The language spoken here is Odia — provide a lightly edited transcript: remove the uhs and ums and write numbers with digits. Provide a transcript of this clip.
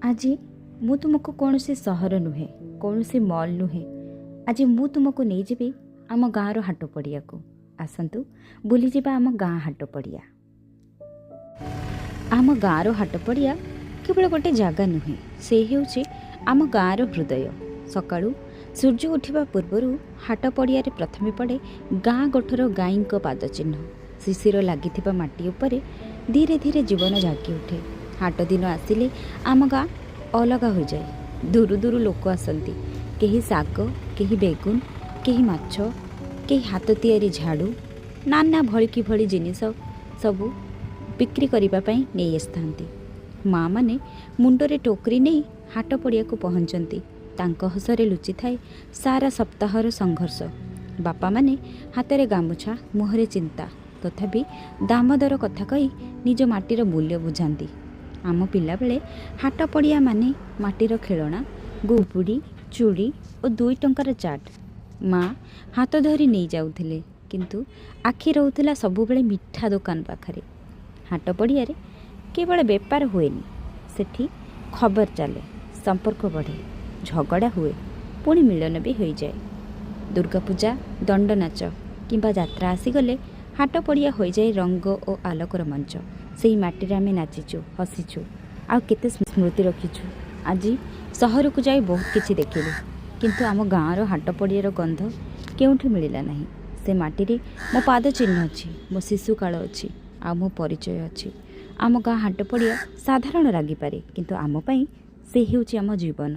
ଆଜି ମୁଁ ତୁମକୁ କୌଣସି ସହର ନୁହେଁ, କୌଣସି ମଲ୍ ନୁହେଁ, ଆଜି ମୁଁ ତୁମକୁ ନେଇଯିବି ଆମ ଗାଁର ହାଟ ପଡ଼ିଆକୁ। ଆସନ୍ତୁ ବୁଲିଯିବା ଆମ ଗାଁ ହାଟ ପଡ଼ିଆ। ଆମ ଗାଁର ହାଟ ପଡ଼ିଆ କେବଳ ଗୋଟେ ଜାଗା ନୁହେଁ, ସେ ହେଉଛି ଆମ ଗାଁର ହୃଦୟ। ସକାଳୁ ସୂର୍ଯ୍ୟ ଉଠିବା ପୂର୍ବରୁ ହାଟ ପଡ଼ିଆରେ ପ୍ରଥମେ ପଡ଼େ ଗାଁ ଗୋଠର ଗାଈଙ୍କ ପାଦଚିହ୍ନ। ଶିଶିର ଲାଗିଥିବା ମାଟି ଉପରେ ଧୀରେ ଧୀରେ ଜୀବନ ଜାଗି ଉଠେ। ହାଟ ଦିନ ଆସିଲେ ଆମ ଗାଁ ଅଲଗା ହୋଇଯାଏ। ଦୂରୁ ଦୂରୁ ଲୋକ ଆସନ୍ତି, କେହି ଶାଗ, କେହି ବେଗୁନ, କେହି ମାଛ, କେହି ହାତ ତିଆରି ଝାଡ଼ୁ, ନାନା ଭଳିକି ଭଳି ଜିନିଷ ସବୁ ବିକ୍ରି କରିବା ପାଇଁ ନେଇ ଆସିଥାନ୍ତି। ମାଆମାନେ ମୁଣ୍ଡରେ ଟୋକରି ନେଇ ହାଟ ପଡ଼ିଆକୁ ପହଞ୍ଚନ୍ତି। ତାଙ୍କ ହସରେ ଲୁଚିଥାଏ ସାରା ସପ୍ତାହର ସଂଘର୍ଷ। ବାପାମାନେ ହାତରେ ଗାମୁଛା, ମୁହଁରେ ଚିନ୍ତା, ତଥାପି ଦାମଦର କଥା କହି ନିଜ ମାଟିର ମୂଲ୍ୟ ବୁଝାନ୍ତି। ଆମ ପିଲାବେଳେ ହାଟ ପଡ଼ିଆ ମାନେ ମାଟିର ଖେଳଣା, ଗୁବୁଡ଼ି, ଚୁଡ଼ି ଓ 2 ଟଙ୍କାର ଚାଟ୍। ମା ହାତ ଧରି ନେଇଯାଉଥିଲେ, କିନ୍ତୁ ଆଖି ରହୁଥିଲା ସବୁବେଳେ ମିଠା ଦୋକାନ ପାଖରେ। ହାଟ ପଡ଼ିଆରେ କେବଳ ବେପାର ହୁଏନି, ସେଠି ଖବର ଚାଲେ, ସମ୍ପର୍କ ବଢ଼େ, ଝଗଡ଼ା ହୁଏ, ପୁଣି ମିଳନ ବି ହୋଇଯାଏ। ଦୁର୍ଗା ପୂଜା, ଦଣ୍ଡନାଚ କିମ୍ବା ଯାତ୍ରା ଆସିଗଲେ ହାଟ ପଡ଼ିଆ ହୋଇଯାଏ ରଙ୍ଗ ଓ ଆଲୋକର ମଞ୍ଚ। ସେଇ ମାଟିରେ ଆମେ ନାଚିଛୁ, ହସିଛୁ ଆଉ କେତେ ସ୍ମୃତି ରଖିଛୁ। ଆଜି ସହରକୁ ଯାଇ ବହୁତ କିଛି ଦେଖିଲୁ, କିନ୍ତୁ ଆମ ଗାଁର ହାଟ ପଡ଼ିଆର ଗନ୍ଧ କେଉଁଠି ମିଳିଲା ନାହିଁ। ସେ ମାଟିରେ ମୋ ପାଦ ଚିହ୍ନ ଅଛି, ମୋ ଶିଶୁକାଳ ଅଛି ଆଉ ମୋ ପରିଚୟ ଅଛି। ଆମ ଗାଁ ହାଟ ପଡ଼ିଆ ସାଧାରଣ ଲାଗିପାରେ, କିନ୍ତୁ ଆମ ପାଇଁ ସେ ହେଉଛି ଆମ ଜୀବନ।